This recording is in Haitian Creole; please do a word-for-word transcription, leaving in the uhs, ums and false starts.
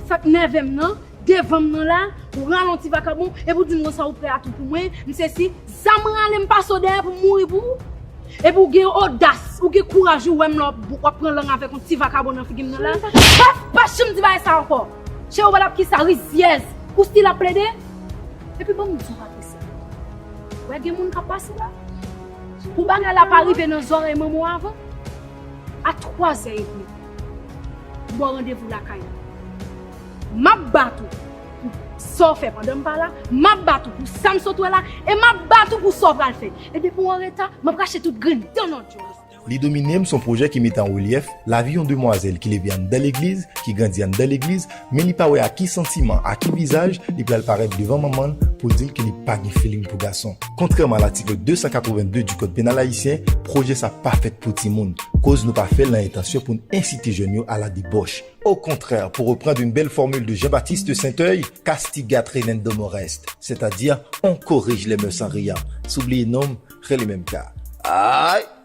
Sa k nève m nan, devan m nan la, ou rale yon ti vakabon, epi w di m konsa ou prè a tou pou mwen, m sesi, zam rale m pase w dèyè pou m mouri pou ou. Epi w gen odas, ou gen kouraj, ou wè m la, w ap pran lang avèk yon ti vakabon nan figi m nan la. Pa, pa janm di bagay sa ankò. Cheri, ou pa t ap kisa, rizyèz, ou still ap plede? Epi ban m di w, Patricia, wè gen moun k ap pase la. Pou bagay la pa rive nan zòrèy manman w avan, a twazè edmi, m ba w randevou lakay mwen. M ap bat ou pou sa w fè pandan m pa la, m ap bat ou pou sa m sot wè la, e m ap bat ou pou sa w pral fè. E depi w anreta, m ap rache tout grenn dan nan djòl. Li domine m se yon pwojè ki mete an relyèf lavi yon demwazèl ki leve anndan legliz, ki grandi anndan legliz, men li pa wè a ki santiman, a ki vizaj li pral parèt devan manman l pou l di l ke li pa gen feeling pou gason. Kontrèman a latik de san katrevenndde du Code pénal haïtien, pwojè sa pa fèt pou timoun, koz nou pa fè l nan entansyon pou n ensite jèn yo a la debòch. Au contraire, pour reprendre une belle formule de Jean-Baptiste Senteuil, castigat renendum horest, c'est-à-dire on corrige les mœurs en riant. Si w bliye non m, rele menm ka. Ay!